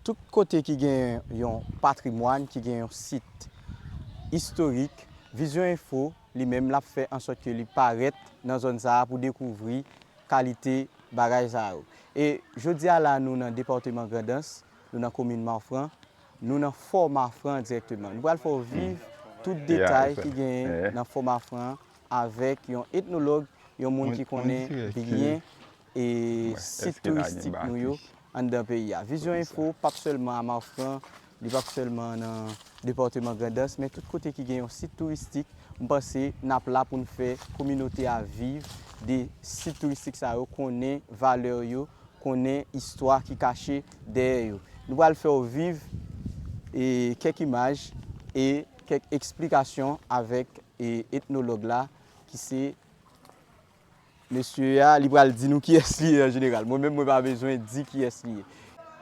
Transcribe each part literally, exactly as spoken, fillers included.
Tout kote ki gen yon patrimwàn, ki gen yon sit istorik, Vizyon Enfo, li menm, l ap fè ansòt ke li parèt nan zòn sa a pou dekouvri kalite bagay sa yo. E jodi a la, nou nan depatman Grandans, nou nan komin Mafran, nou nan Fò Mafran dirèkteman. Nou pral fè w viv tout detay ki genyen nan Fò Mafran avèk yon etnolog, yon moun ki konnen byen e sit touristik nou yo anndan peyi a. Vizyon Enfo p ap sèlman a Mafran, li p ap sèlman nan depatman Grandans, men tout kote ki gen yon sit touristik, m panse n ap la pou n fè kominote a viv de sit touristik sa yo, konnen valè yo, konnen istwa ki kache dèyè yo. Nou pral fè w viv e kèk imaj e kèk eksplikasyon avèk e etnolog la ki se mesye a, li pral di nou kiyès li ye an jeneral. Mwen menm, mwen pa bezwen di kiyès li ye.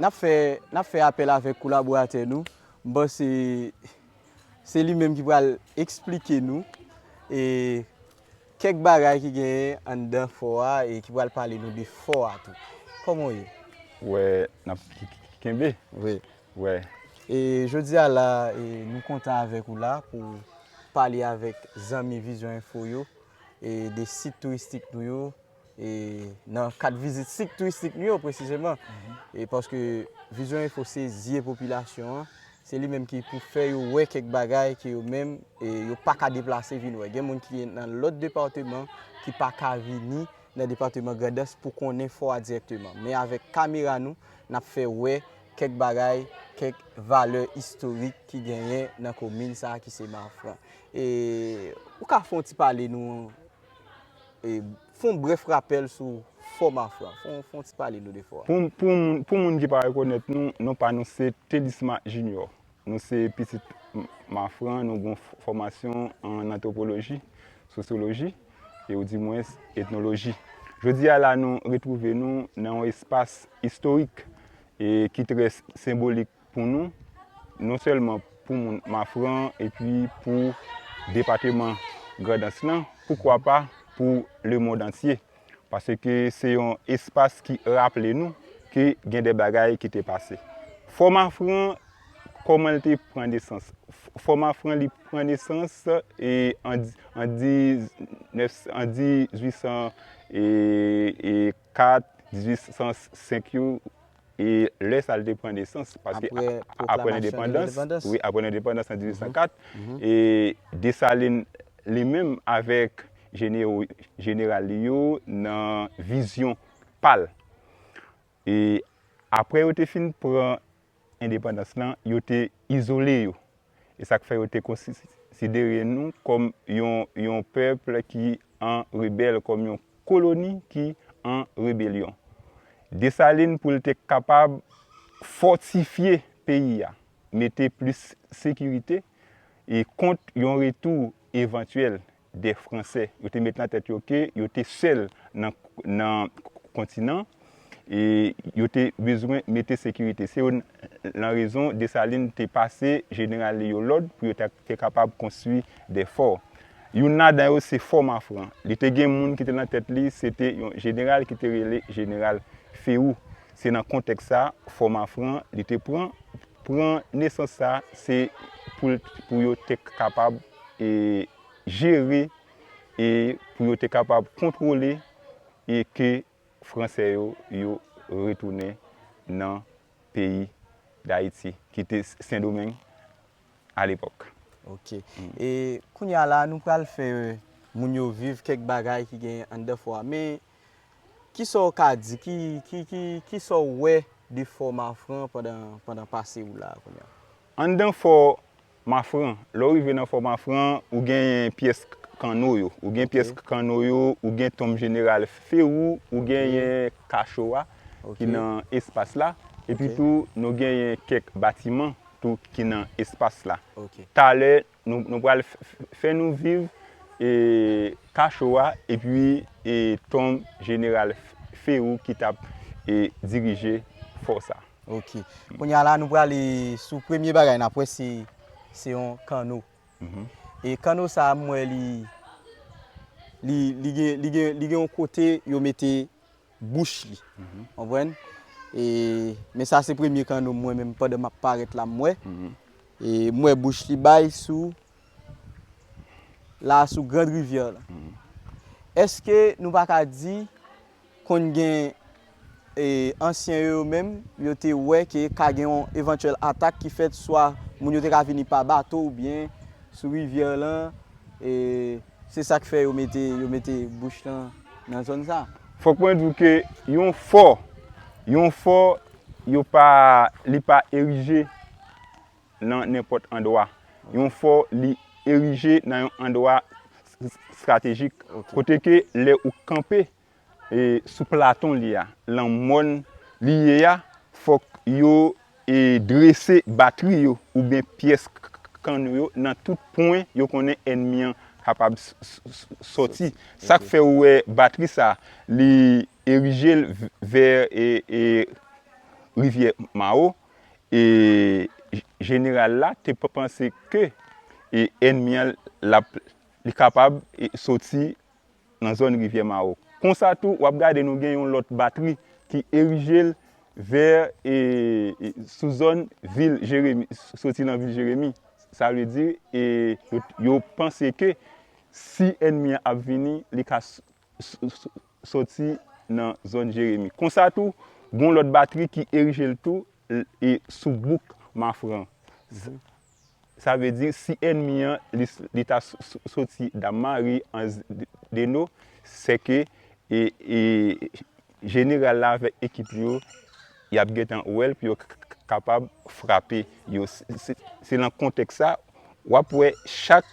N ap fè, n ap fè apèl avèk kolaboratè nou. M panse se li menm ki pral eksplike nou e kèk bagay ki genyen anndan fò a e ki pral pale nou de fò a tou. Kòman w ye? Wè, n ap k- k- kenbe. Wi. Wè. E jodi a la, e, nou kontan avèk ou la pou pale avèk zanmi Vizyon Enfo yo e de sit touristik nou yo, e nan kad vizit sit touristik nou yo presizeman. E paske Vizyon Enfo se zye popilasyon an, se li menm ki pou fè yo wè kèk bagay ke yo menm, e, yo pa ka deplase vin wè. Gen moun ki nan lòt depatman ki pa ka vini nan depatman Grandans pou konnen fò a dirèkteman. Men avèk kamera nou, n ap fè wè kèk bagay, kèk valè istorik ki genyen nan komin sa a ki se Mafran. E ou ka fè yon ti pale nou, e, fè yon brèf rapèl sou Fò Mafran. Fè yon, fè yon ti pale nou de fò a. Pou, pou, pou moun ki pa rekonèt nou, non pa nou se Thélisma Junior. Nou se pitit M- Mafran, nou gen yon f- fòmasyon an antwopoloji, sosyoloji, e ou dimwens etnoloji. Jodi a la, nou retwouve nou nan yon espas istorik e ki trè s- senbolik pou nou, non sèlman pou moun Mafran, epi pou depatman Grandans lan, poukwa pa pou lemonn antye. Paske se yon espas ki raple nou ke gen de bagay ki te pase. Fò Mafran, kòman l te pran nesans? F- Fò Mafran, li pran nesans e an, an diznèf, an dizuit san e kat, dizuit san senk yo, e lè sa l te pran nesans, paske apre lendepandans, wi, apre lendepandans an dizuit san kat, e Desalin li menm avèk jenero- jeneral li yo nan vizyon pa l. E apre yo te fin pran endepandans lan, yo te izole yo. E sa k fè yo te konsidere nou kòm yon, yon pèp ki an rebèl, kòm yon koloni ki an rebelyon. Desalin, pou l te kapab fòtifye peyi a, mete plis sekirite e kont yon retou evantyèl de Fransè. Yo te met nan tèt yo ke yo te sèl nan, nan kontinan e yo te bezwen mete sekirite. Se youn nan rezon Desalin te pase jeneral li yo lòd pou yo ta, te kapab konstwi de fò. Youn ladan yo se Fò Mafran. Li te gen moun ki te nan tèt li, se te yon jeneral ki te rele Jeneral Ferou. Se nan kontèks sa, Fò Mafran, li te pran, pran nesans sa, se pou, pou yo te kapab e, jere e pou yo te kapab kontwole e ke Fransè yo, yo retounen nan peyi Dayiti, ki te Sendomeng alepòk. Ok. E kounye a la, nou pral fè moun yo viv kèk bagay ki gen anndan fò a. Men, kisa w ka di, ki, ki, ki, kisa w wè de Fò Mafran pandan, pandan pase w la kounye a? Anndan Fò Mafran, lè w rive nan Fò Mafran, ou genyen pyès kanno yo. Ou gen pyès kanno yo, ou gen tonm jeneral Ferou, ou genyen kacho a ki nan espas la. Epi tou, nou genyen kèk batiman tou ki nan espas la. Talè, nou, nou pral f- f- fè nou viv e kacho a epi e tonm jeneral F- Ferou ki t ap e dirije fò sa. Ok. Kounye a la, nou prale sou premye bagay n ap wè, se, se yon kanno. E kanno sa a, m wè li, li, li gen, li gen, li gen yon kote yo mete bouch li. Konprann? E, men sa se premye kanno mwen menm pandan m ap parèt la m wè. E m wè bouch li bay sou la sou Grand Rivyè la. Èske nou pa ka di konn gen e, ansyen yo yo menm, yo te wè ke ka gen yon evantyèl atak ki fèt swa moun yo te ka vini pa bato oubyen sou rivyè lan, e se sa k fè yo mete, yo mete bouch lan nan zòn sa. Fòk mwen di w ke yon fò, yon fò, yo pa, li pa erije nan nenpòt andwa. Yon fò, li erije nan yon andwa s- s- estratejik, kote ke lè ou kanpe e, sou platon li a, lan mòn li ye a, fòk yo e, drese batri yo oubyen pyès k- k- kanno yo nan tout pwen yo konnen ènmi an kapab s- s- s- sòti. Sa k fè ou wè batri sa, li erije l v- vè e, e, rivyè Mawo, e j- jeneral la te p- panse ke e, ènmi an l ap, li kapab e, sòti nan zòn Rivyè Mawo. Konsa tou, w ap gade nou gen yon lòt batri ki erije l vè e, e, sou zòn vil Jeremi, soti nan vil Jeremi. Sa vle di, e, yo, yo panse ke si ènmi an ap vini, li ka s- s- s- soti nan zòn Jeremi. Konsa tou, gon lòt batri ki erije l tou e sou bouk Mafran. Sa vle di, si ènmi an, li, li ta s- s- soti Dam Mari, Anz Deno, sèke e, e, jeneral la avèk ekip li yo, y ap gentan wè l pou yo k- k- kapab frape yo. Se- Se se nan kontèks sa, w ap wè chak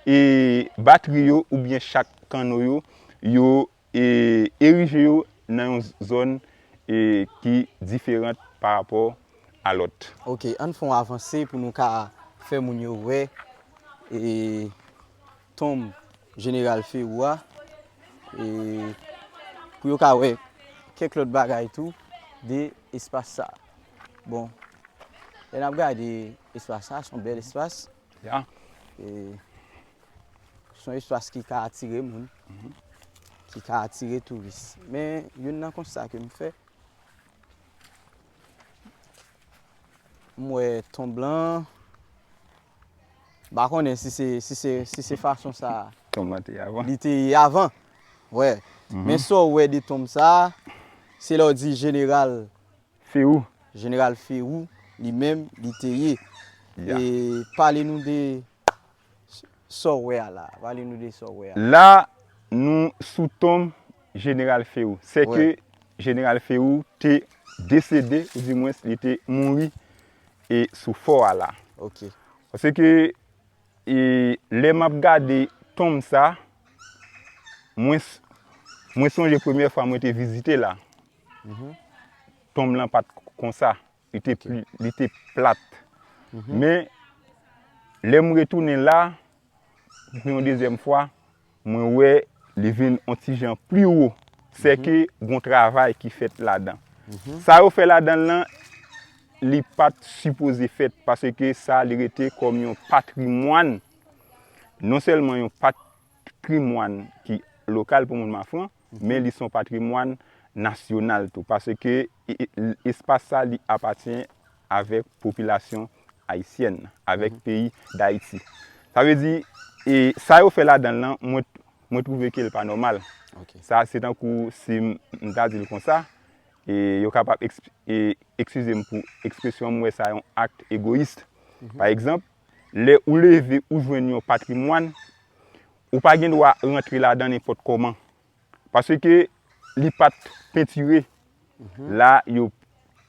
e, batri yo oubyen chak kanno yo, yo e, erije yo nan yon zòn e, ki diferan pa rapò a lòt. Ok, ann fè yon avanse pou nou ka fè moun yo wè e, tonm Jeneral Ferou a e, pou yo ka wè kèk lòt bagay tou de espas sa. Bon, lè n ap gade espas sa, se yon bèl espas. Ya. E, se yon espas ki ka atire moun, ki ka atire touris. Men, youn nan konsta ke m fè, m wè tonm lan, m pa konnen si se, si se, si se fason sa tonm lan te ye avan. Li te ye avan. Wè. Men sa w wè de tonm sa, se lè w di jeneral Ferou. Jeneral Ferou, li menm, li te ye. Ya. E pale nou de sa w wè a la. Pale nou de sa w wè a. La, nou sou tonm Jeneral Ferou. Sèke Jeneral Ferou te desede, oudimwens, li te mouri e sou fò a la. Ok. Paske e, lè m ap gade tonm sa, mwen, s- mwen sonje premyè fwa mwen te vizite la. Tonm lan pa t konsa. Li te pli, li te plat. Men, lè m retounen la, pou yon dezyèm fwa, mwen wè li vin yon ti jan pli wo. Sèke gon travay ki fèt ladan. Sa yo fè ladan l lan, li pa t sipoze fèt, paske sa, li rete kòm yon patrimwàn, non sèlman yon patrimwàn ki lokal pou moun Mafran, men li se yon patrimwàn nasyonal tou, paske e- e- espas sa, li apatyen avèk popilasyon ayisyèn, avèk peyi Dayiti. Sa vle di, e sa yo fè ladan l lan, mwen, mwen twouve ke l pa nòmal. Ok. Sa, se tankou si m, m ta di l konsa, e yo kapab eks- e, eskize m pou ekspresyon, m wè sa yon akt egoyis. Pa egzanp, lè ou leve, ou jwenn yon patrimwàn, ou pa gen dwa rantre ladan nenpòt kòman. Paske li pa t pentire. La, yo,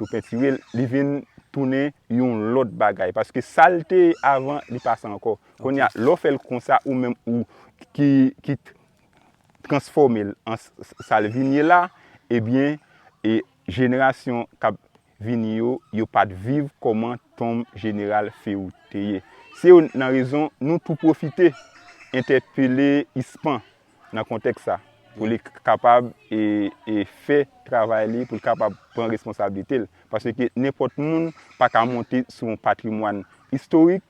yo pentire l, li vin tounen yon lòt bagay. Paske sa l te ye avan, li pa sa ankò. Kounye a, lè w fè l konsa, ou menm ou ki, ki transfòme l an s- s- sa l vin ye la, ebyen, e jenerasyon k ap vini yo, yo pa t viv kòman tonm Jeneral Ferou te ye. Se youn nan rezon nou tou pwofite entèpele Ispan nan kontèks sa, pou li k- kapab e, e fè travay li, pou l kapab pran responsablite l. Paske nenpòt moun pa ka monte sou yon patrimwàn istorik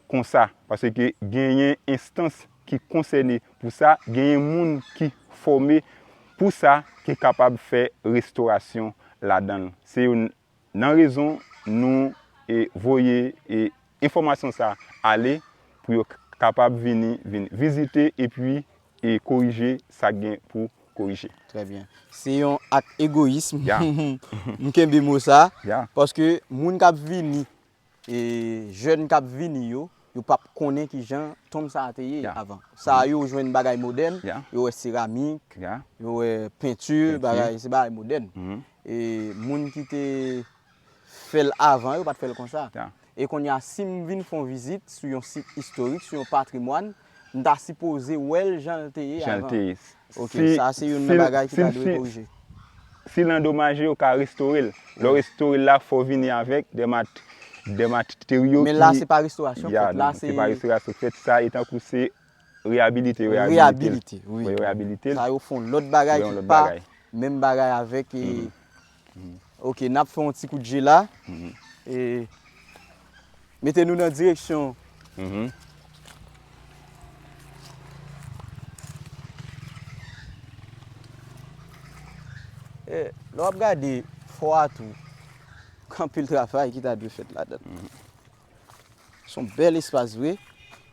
konsa, paske genyen enstans ki konsène pou sa, genyen moun ki fòme pou sa, ki kapab fè restorasyon ladan l. Se youn nan rezon, nou e voye e enfòmasyon sa ale pou yo k- kapab vini, vin vizite epi e korije sa k gen pou korije. Trè byen. Se yon ak egoyis. Ya. M kenbe mo sa. Ya. Paske moun k ap vini, e jèn k ap vini yo, yo p ap konnen ki jan tonm sa a te ye Ya. avan. Sa a yo jwenn bagay modèn, Ya. yo wè seramik, Ya. yo wè penti, Penti. Bagay, se bagay modèn. Mhm. E moun ki te fè l avan, yo pa t fè l konsa. Ya. E kounye a, si m vin fè yon vizit sou yon sit istorik, sou yon patrimwàn, m ta sipoze wè l jan l te ye Jan l avan. te ye. Ok, sa se youn nan bagay ki ta dwe korije. Si l andomaje, yo ka restore l. Lè w restore l la, fò w vini avèk de mat, de materyo Men la, se pa restorasyon, fèt la, se pa restorasyon, fèt sa, e tankou se reyabilite, reyabilite, wi. Reyabilite l. Sa yo fè yon lòt bagay Yon ki lòt pa bagay. Menm bagay avèk. E, Ok, n ap fè yon ti kout je la. E, mete nou nan direksyon. Mhm. E, lè w ap gade fò a tou, gen anpil travay ki ta dwe fèt ladan l. Se yon bèl espas vre,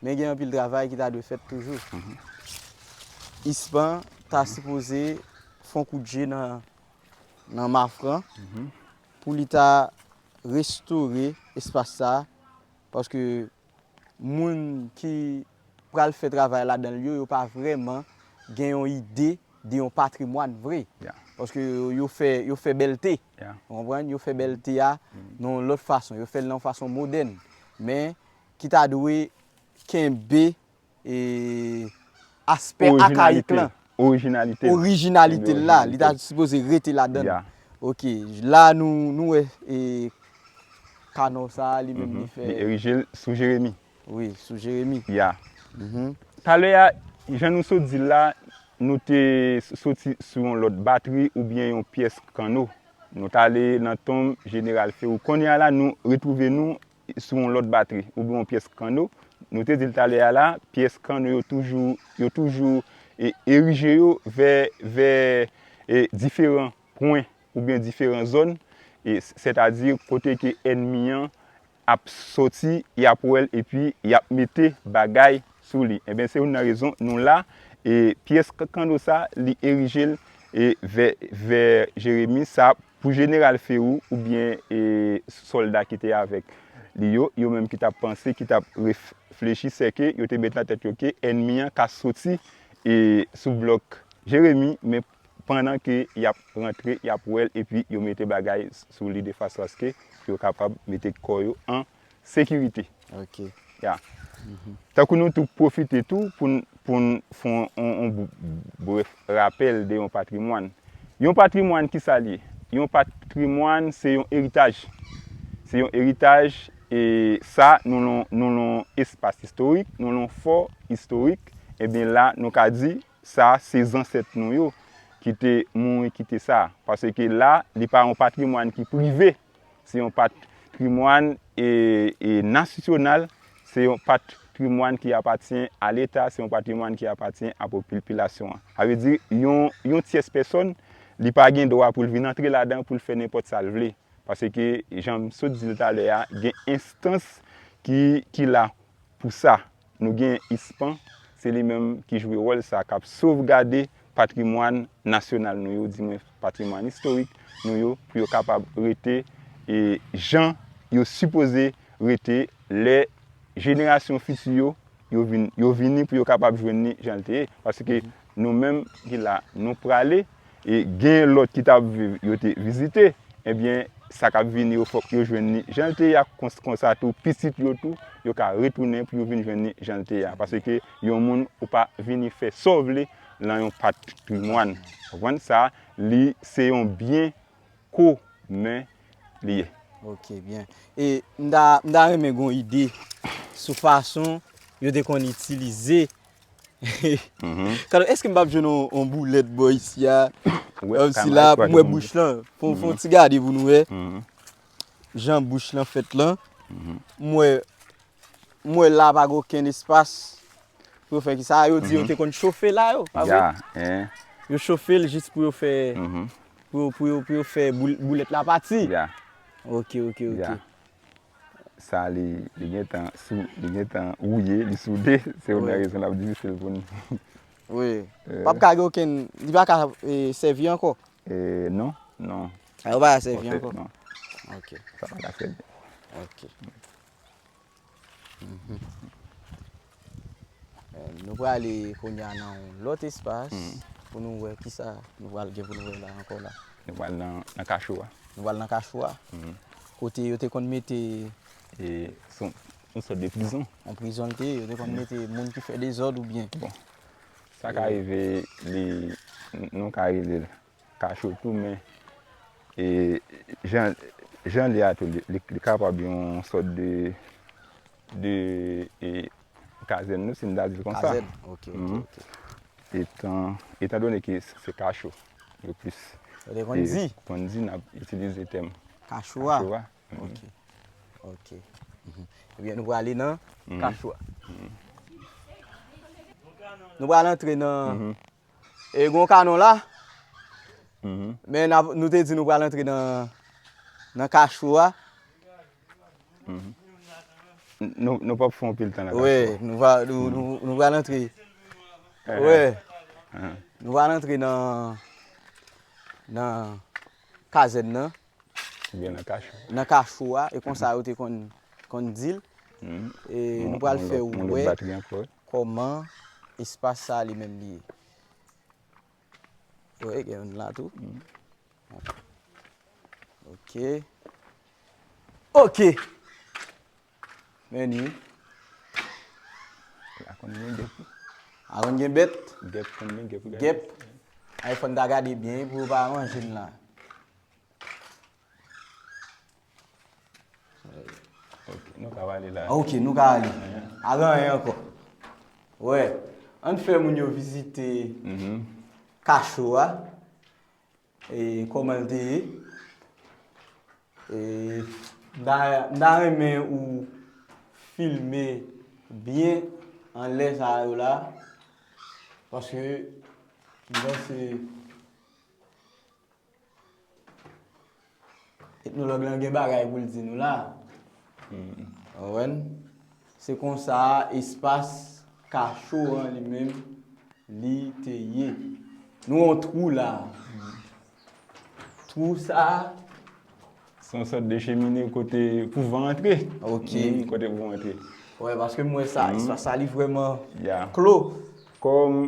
men gen anpil travay ki ta dwe fèt toujou. Ispan ta sipoze fè yon kout je nan, nan Mafran pou li ta restore espas sa, paske moun ki pral fè travay ladan l yo, yo pa vrèman gen yon ide de yon patrimwàn vre. Ya. Paske yo, yo fè, yo fè bèlte. Ya. Ou konprann? Yo fè bèlte a nan yon lòt fason. Yo fè l nan yon fason modèn. Men ki ta dwe kenbe e, aspè akayik lan. Orijinalite. Orijinalite l la. Li ta sipoze rete ladan l. Ok. La, nou, nou wè e, kanò sa a, li menm li fè. Li erije l sou Jeremi. Wi, sou Jeremi. Ya. Talè a, jan nou sot di l la, nou te soti sou yon lòt batri oubyen yon pyès kanno. Nou t ale nan tonm Jeneral Fewou. Kounye a la, nou retwouve nou sou yon lòt batri oubyen yon pyès kanno. Nou te di l talè a la, pyès kanno yo toujou, yo toujou e, erije yo vè, vè e, diferan pwen oubyen diferan zòn, e, sètadi kote ke ènmi an ap soti, y ap wè l epi y ap mete bagay sou li. Ebyen, se youn nan rezon nou la. E pyès k- kanno sa, li erije l e vè, vè Jeremi. Sa pou Jeneral Fewou oubyen e sòlda ki te avèk li yo, yo menm ki t ap panse, ki t ap reflechi, sèke yo te met nan tèt yo ke ènmi an ka soti e sou blòk Jeremi, men pandan ke y ap rantre, y ap wè l, epi yo mete bagay sou li de fason aske pou yo kapab mete kò yo an sekirite. Ok. Ya. Tankou nou tou pwofite tou pou n, pou n fè yon, yon, yon brèf rapèl de yon patrimwàn. Yon patrimwàn, ki sa l ye? Yon patrimwàn, se yon eritaj. Se yon eritaj, e sa, nou nan, nou nan espas istorik, nou nan fò istorik. Ebyen la, nou ka di, sa, se zansèt nou yo ki te mouri kite sa. Paske la, li pa yon patrimwàn ki prive. Se yon patrimwàn e, e nasyonal, se yon patrimwàn ki apatyen a Leta, se yon patrimwàn ki apatyen a popilasyon an. Sa vle di, yon, yon tyès pèsòn, li pa gen dwa pou l vin antre ladan pou l fè nenpòt sa l vle. Paske, jan m sot di l talè a, gen enstans ki, ki la pou sa. Nou gen ispan, se li menm ki jwe wòl sa, k ap sovgade patrimwàn nasyonal nou yo, di mwen patrimwàn istorik nou yo, pou yo kapab rete e jan yo sipoze rete lè jenerasyon fiti yo, yo vin, yo vini pou yo kapab jwenn li jan l te ye. Paske nou menm ki la, nou prale, e gen lòt ki t ap viv, yo te vizite, ebyen, sa k ap vini yo, fòk yo jwenn li jan l te ye a, kons- konsa tou, pitit yo tou, yo ka retounen pou yo vin jwenn li jan l te ye a. Paske yon moun, ou pa vini fè sa w vle nan yon patrimwàn. Ou konprann sa? Li se yon byen komen li ye. Ok, byen. E m ta, m ta renmen gen yon ide sou fason yo te konn itilize. Kado, èske m p ap jwenn yon, yon boulèt bò isi a? Kòmsi la, pou m wè bouch lan. Fè, fè yon ti gade pou nou wè jan bouch lan fèt lan. M wè, m wè la pa gen okenn espas pou yo fè ki sa. Yo di yo te konn chofe la yo, pa vre? Yo chofe l jis pou yo fè, pou yo, pou yo, pou yo fè boul- boulèt la pati. Ok, ok, ok. Ya. Sa li, li gentan sou, li gentan wouye, li soude, se yon nan rezon l ap difisil pou n. Wi. P ap ka gen okenn, li pa ka e, sèvi ankò. E, non, non. A yo pa ka sèvi ankò. Non. Ok. Sa pa ka sèvi. Ok. Mhm. Eh, nou prale kounye a nan yon lòt espas pou nou wè kisa nou pral gen pou nou wè la ankò la. Nou pral nan, nan kacho a. Nou pral nan kacho a. Kote yo te konn mete. E se yon, yon sòt de prizon. Yon prizon l te ye, yo te konn mete moun ki fè dezòd oubyen. Bon. Sa ka rive li, nou ka rele l kacho tou, men e, jan, jan li a tou, li, li, li kapab yon sòt de, de e, kazèn nou, si n ta di l konsa. Kazèn, ok, ok, ok. Etan, etan done ke se kacho yo plis. Yo te konn di. Konn di n ap itilize tèm kacho a. Kacho a. Ok. Ok. Mhm. Ebyen, nou prale nan kacho a. Nou pral antre nan. E gen yon kanon la. Men n ap- nou te di nou pral antre nan, nan kacho a. Nou, nou p ap fè yon pil tan nan Wi, kacho. Nou va, nou, nou, nou pral antre. Wi. Nou pral antre nan, nan kazèn nan. Oubyen nan kacho. Nan kacho a, e konsa yo te konn, konn di l. E nou pral fè w wè kòman espas sa li menm li ye. Wi, gen youn la tou. Ok. Ok. Men ni. La konn gen gèp. A konn gen bèt. Gèp konn gen gèp. Gèp. Ay fò n ta gade byen pou yo pa manje n la. Ok, nou ka ale la. Ok, nou ka ale. A gen anyen ankò. Wè, ann fè moun yo vizite kacho a. E kòman l te ye. E m ta, m ta renmen ou filme byen anlè sa yo la. Paske m panse etnològ lan gen bagay pou l di nou la. Ou konprann? Se konsa espas kacho an li menm li te ye. Nou yon twou la. Twou sa a. Se yon sòt de chemine kote pou van antre. Ok. Kote pou van antre. Wè, paske m wè sa, espas sa li vrèman klo. Kòm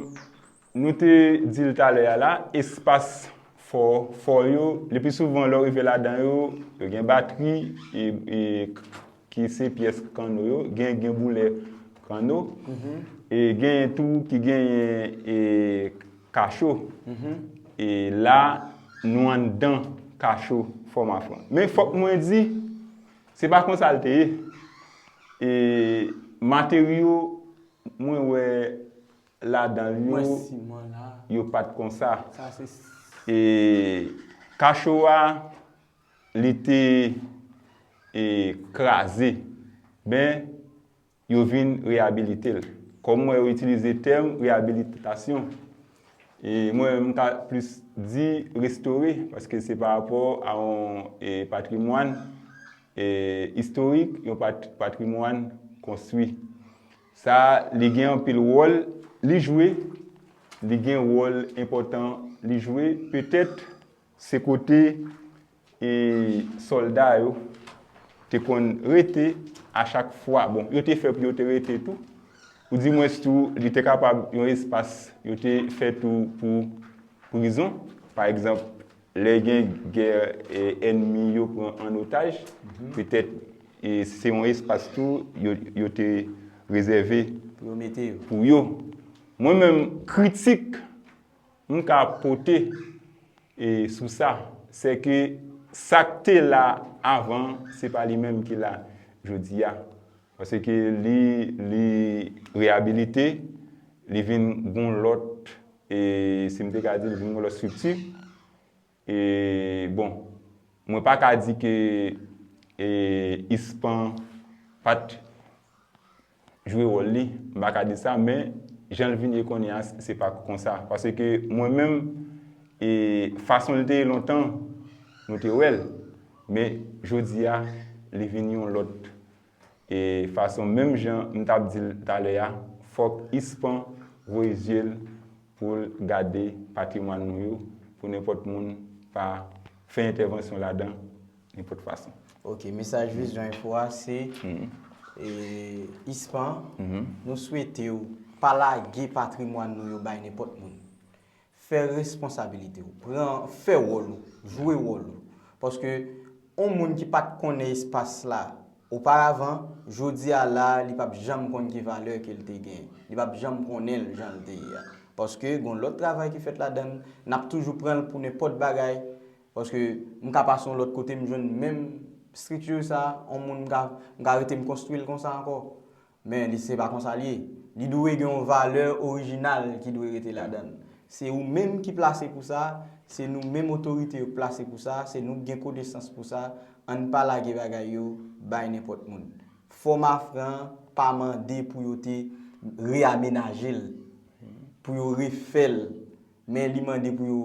nou te di l talè a la, espas fò, fò yo, le pli souvan lè w rive ladan yo, yo gen batri, e, e, ki se pyès kanno yo, gen, gen boulè kanno, e genyen tou ki genyen e, kacho. E la, nou anndan kacho Fò Mafran. Men fòk mwen di, se pa konsa l te ye. E materyo, mwen wè ladan l yo, yo pa t konsa. E kacho a, li te e, kraze. Men, yo vin reyabilite l. Kòm mwen yo itilize tèm reyabilitasyon. E mwen, m ka plis di restore, paske se pa rapò a yon e, patrimwàn e, istorik, yon pat, patrimwàn konstwi. Sa, li gen anpil wòl li jwe, li gen wòl enpòtan li jwe, petèt se kote e sòlda yo te konn rete a chak fwa. Bon, yo te fè pou yo te rete tou. Ou di mwens tou, li te kapab yon espas yo te fè tou pou prizon. Pa egzanp, lè gen gè e, ènmi yo pran an otaj, petèt e, se yon espas tou yo, yo te rezève Pou yo mete yo. Pou yo. Mwen menm, kritik m ka pote e, sou sa, se ke sa k te la avan, se pa li menm ki la jodi a. Paske li, li reyabilite, li vin gon lòt, e, si m te ka di, li vin gon lòt estrikti. E, bon, mwen pa ka di ke e, ispan pa t jwe wòl li, m pa ka di sa, men jan l vin ye kounye a, se pa konsa. Paske mwen menm, e fason l te ye lontan, nou te wè l. Men, jodi a, li vin yon lòt e fason, menm jan m t ap di l talè a, fòk ispan voye zye l pou l gade patrimwàn nou yo, pou nenpòt moun pa fè entèvansyon ladan nenpòt fason. Ok, mesaj Vizyon Enfo a se, e, ispan, nou swete w pa lage patrimwàn nou yo bay nenpòt moun. Fè responsabilite w. Pran, fè wòl ou. Jwe wòl ou. Paske yon moun ki pa t konnen espas la oparavan, jodi a la, li p ap janm konn ki valè ke l te gen. Li p ap janm konnen l jan l te ye a. Paske gon lòt travay ki fèt ladan l, n ap toujou pran l pou nenpòt bagay. Paske m ka pase yon lòt kote, m jwenn menm estrikti sa, yon moun m ka, m ka rete m konstwi l konsa ankò. Men li se pa konsa l ye. Li dwe gen yon valè orijinal ki dwe rete ladan l. Se ou menm ki plase pou sa, se nou menm otorite yo k plase pou sa, se nou k gen konesans pou sa, ann pa lage bagay yo bay nenpòt moun. Fò Mafran pa mande pou yo te reyamenaje l, pou yo refè l, men li mande pou yo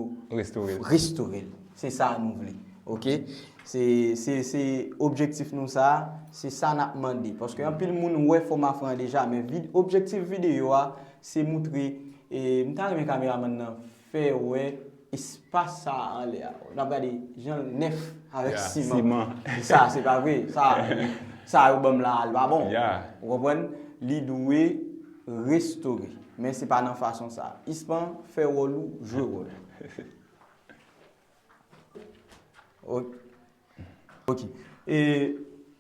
restore l. Se sa nou vle. Ok? Se, se, se objektif nou sa, se sa n ap mande. Paske anpil moun wè Fò Mafran an deja, men vid-, objektif videyo a, se moutre, e, m ta renmen kameramann nan fè wè espas sa a anlè a. N ap gade jan l nèf avèk siman. Sa, se pa vre. Sa, sa yo ban m la a, li pa bon. Ou konprann? Li dwe restore. Men se pa nan fason sa. Ispan, fè wòl ou, jwe wòl ou. Ok. Ok. E,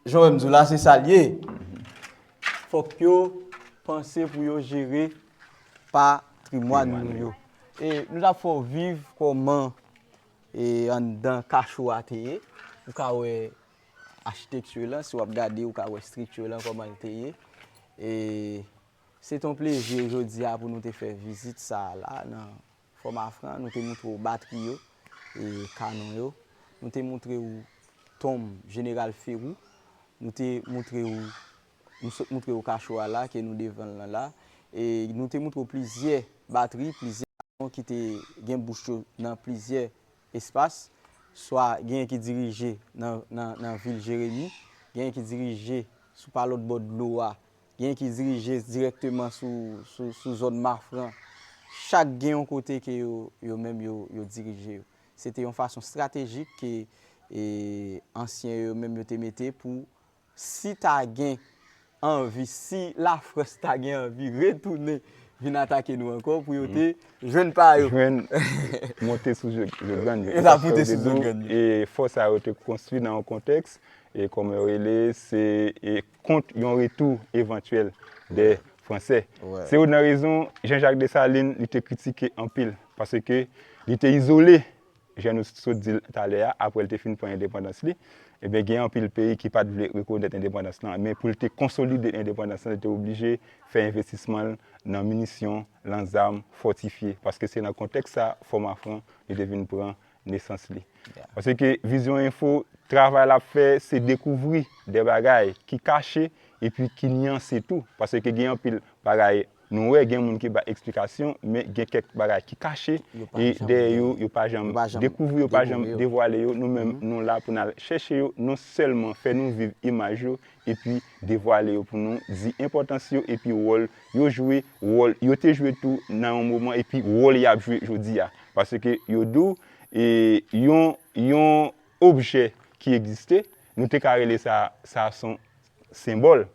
jan w wè m di w la, se sa l ye. Fòk yo panse pou yo jere patrimwàn nou yo. E, nou t ap fè w viv kòman, e, anndan kacho a te ye. Ou ka wè achitekti lan, si w ap gade, ou ka wè estrikti lan, kòman l te ye. E, se t on plezi jodi a pou nou te fè vizit sa a la nan Fò Mafran. Nou te moutre w batri yo, e, kanon yo. Nou te moutre w tonm Jeneral Ferou. Nou te moutre w, nou sot moutre w kacho a la, ke nou devan l lan la. E nou te moutre w plizyè batri, plizyè kanon ki te gen bouch yo nan plizyè espas, swa genyen ki dirije nan, nan, nan vil Jeremi, genyen ki dirije sou pa lòt bò dlo a, genyen ki dirije dirèkteman sou, sou, sou zòn Mafran. Chak gen yon kote ke yo, yo menm yo, yo dirije yo. Se te yon fason estratejik ke, e, ansyen yo menm yo te mete pou si ta gen anvi, si Lafrans ta gen anvi retounen vin atake nou ankò pou yo te jwenn pa yo. Jwenn, monte sou zòt, zòt grenn yo. E sa, monte sou zòt grenn yo. E fò sa yo te konstwi nan yon kontèks, e kòman yo rele, se, e kont yon retou evantyèl dè Fransè. Se youn nan rezon Jean-Jacques Dessalines, li te kritike anpil, paske li te izole jan nou sot di l talè a, apre l te fin pran endepandans li, ebyen, gen anpil peyi ki pa t vle rekonèt endepandans lan. Men pou l te konsolide endepandans lan, li te oblije fè envestisman l nan minisyon, nan zam fòtifye. Paske se nan kontèks sa, Fò Mafran, li te vin pran nesans li. Paske Vizyon Enfo, travay l ap fè, se dekouvri de bagay ki kache epi ki nyanse tou. Paske gen anpil bagay nou wè gen moun ki bay eksplikasyon, men gen kèk bagay ki kache, e dèyè yo, yo pa janm dekouvri, yo pa janm devwale yo. Nou menm, nou la pou n al chèche yo, non sèlman fè nou viv imaj yo, epi devwale yo pou nou, di enpòtans yo, epi wòl yo jwe, wòl yo te jwe tou nan yon moman, epi wòl y ap jwe jodi a. Paske yo di w, e, yon, yon objè ki egziste, nou te ka rele sa, sa se yon senbòl.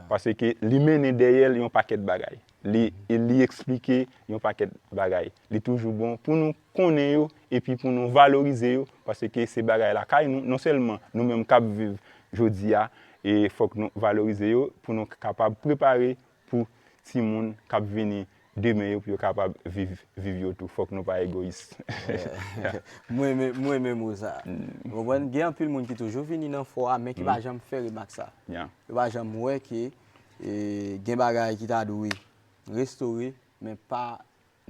Paske li mennen dèyè l yon pakèt bagay. Li, li eksplike yon pakèt bagay. Li toujou bon pou nou konnen yo epi pou nou valorize yo, paske se bagay lakay nou, non sèlman nou menm k ap viv jodi a, e fòk nou valorize yo pou nou kapab prepare pou timoun k ap vini demen yo, pou yo kapab viv, viv yo tou. Fòk nou pa egoyis. Mwen renmen, mwen renmen mo sa. Ou konprann? Gen anpil moun ki toujou vini nan fò a, men ki pa janm fè remak sa. Yo pa janm wè ke, e, gen bagay ki ta dwe restore, men pa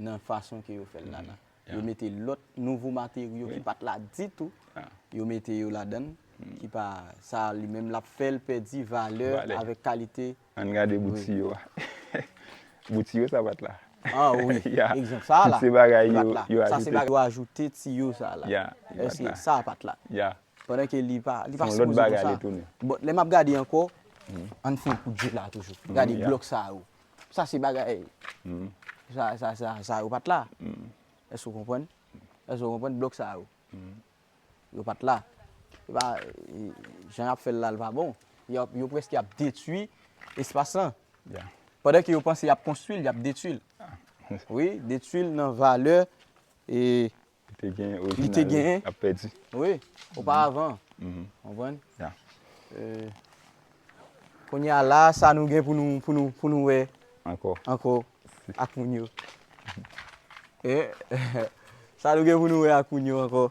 nan fason ke yo fè l la la. Yo mete lòt nouvo materyo ki pa t la ditou, yo mete yo ladan l, ki pa, sa li menm l ap fè l pèdi valè avèk kalite. Ann gade bout tiyo a. Bout tiyo sa pa t la. Ah wi, egzanp sa la. Tout se bagay yo, yo ajoute. Sa se bagay yo ajoute tiyo sa la. Èske sa pa t la? Pandan ke li pa, li Se pa yon lòt sipoze bagay konsa. Li tounen. Bon, lè m ap gade ankò, ann fè yon kout je la toujou. Gade Yeah. blòk sa yo. Sa se bagay. Mhm. Sa, sa, sa, sa yo pa t la. Èske w konprann? Èske w konprann blòk sa yo? Yo pa t la. Yo pa, jan y ap fè l la, l pa bon. Yo, yo prèske ap detwi espas lan. Yeah. Pandan ke yo panse y ap konstwi l, y ap detwi l. Wi, detwi l nan valè e Li te gen Li te orijinal genyen. Ap pèdi. Wi, oparavan. Mhm. Konprann? Yeah. Euh, Kounye a la, sa nou gen pou nou, pou nou, pou nou wè Ankò. ankò ak moun yo. Eh, sa nou gen pou nou wè ak moun yo ankò.